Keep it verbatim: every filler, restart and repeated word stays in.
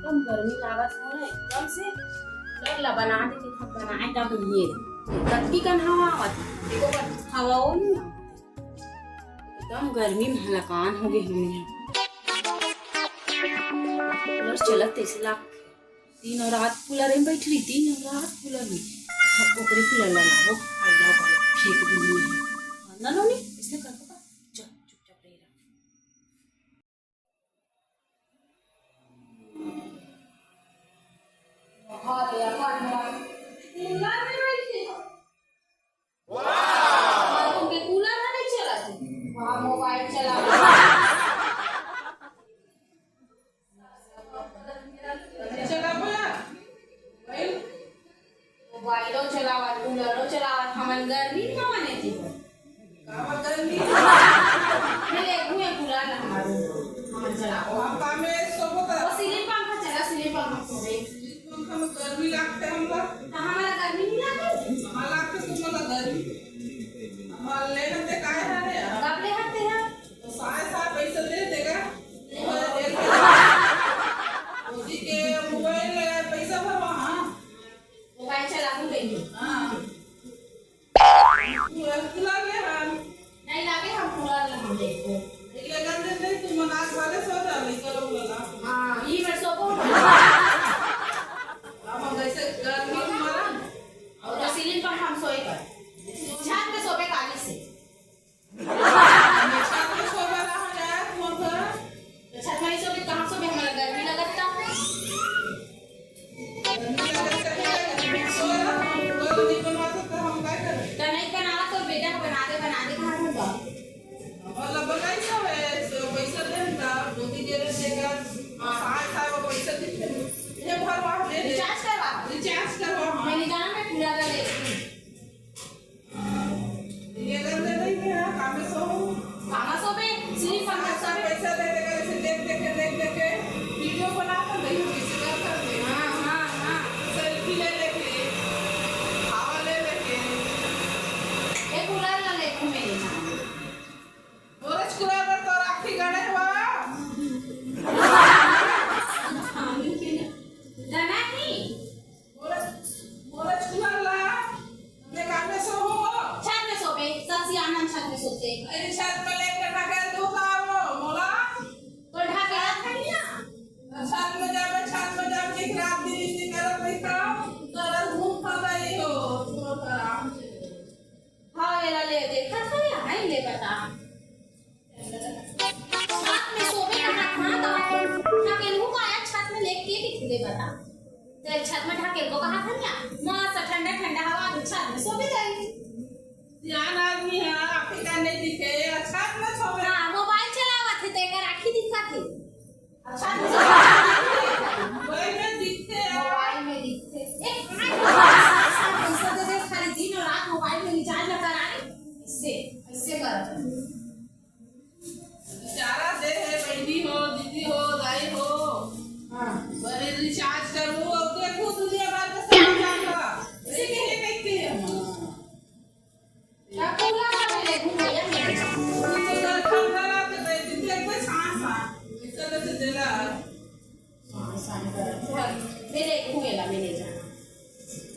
एकदम गर्मी लागत हे ना, एकदम से कूलर ला बना दे, के सब बनाए का तो ये कतकी कन हवा आवत हे, देखो कन हवा वो नहीं आवत। एकदम गर्मी में हलाकान हो गए हमने। कूलर चलत तैसे लाग, दिन और रात कूलर में बैठ रही, दिन और रात कूलर में। सब ओकरे कूलर ला लाओ, आई लाओ, फेंक दूंगी। ना लो नहीं, इसने कर पता, चल चुपचाप रही रहा। कूलर में बैठे हो? वाह! तुमके कूलर में नहीं चला थे? वहाँ मोबाइल चला। चला बोला। मोबाइलो चलावत, कूलरो चलावत, हमन गर्मी में माने थी। काबर गर्मी? मेरे घुए कूलर ना हमारे। हमन चलाओ। हम कामे सोबो कर। वो सीलिंग पंखा चला, सीलिंग पंखा सोबे। सीलिंग पंखा में गर्मी लागते हमला। तो हमारा गर्मी नहीं लागते? हमारा लागते तुम्हारा गर्मी। हमारा लेना ते काय है रे? कब ले हकते हैं? तो साढ़े सात पैसा दे देगा। मोदी के मोबाइल में पैसा भरवा, हाँ। मोबाइल चला दूं बेटी। हाँ। तू कूलर ले हम। नहीं लागे हम कूलर ले हम देखो। एक लगन दे दे, तू मना घरे सो जा, लइका लोग लगा। हाँ, ये मैं सोबो। अब हम जैसे गर्मी में मरा। और तो सीलिंग पर हम सोए कर। छत पे सोबे काली से। छत में सोबे रहा जाए, तुम घर। तो छत में ही सोबे, कहाँ सोबे? हमारा गर्मी लगता है। गर्मी लगता है, सो रहा, कोई नहीं बनवा सकता, हम क्या करें? तो नहीं बनावा तो बेटा बना दे, बना दे, कहाँ होगा? मतलब बनाई सब है, तो पैसा देन का, मोदी के रेट देगा, हाँ। साल साल वो पैसा देते हैं। ये भरवा दे दे। रिचार्ज करवा। रिचार्ज करवा, हाँ। मैं नहीं जाना, मैं पूरा कर लेती हूँ। ये कर दे रही है, कामे सो। कामा सो बे, सिर्फ कामा सो बे। पैसा दे देगा, ऐसे देख देख के, देख देख के वीडियो बना कर रही हूँ, किसी का कर दे। हाँ, हाँ, हाँ। सेल्फी ले लेके, हवा ले लेके। ये कूलर ला ले घूमे ले जाना। मोरज कूलर पर तो राखी गणे हुआ। जाना ही। मोरज, मोरज कूलर ला, हमने कामे सो हो। छत में सो बे, सब सियान छत में सोते। अरे छत में लेकर ढकेल दो का वो, मोला। तो ढकेला था नहीं ना। छत में जाबे, छत में जाबे, एक रात दिन इसी करत बैठा, तो रात घूम खाता ये हो, तो आराम से। हाँ, ये ला ले, देखा था या? नहीं ले बता। छत में सोबे कहा था, तो ढकेलहू का आया छत में लेके कि ले बता। तेरे छत में ढकेल को कहा था ना, मस्त ठंडा ठंडा हवा, छत में सोबे जाएगी। सियान आदमी है, आपके का नहीं दिखे, छत में सोबे। हाँ, मोबाइल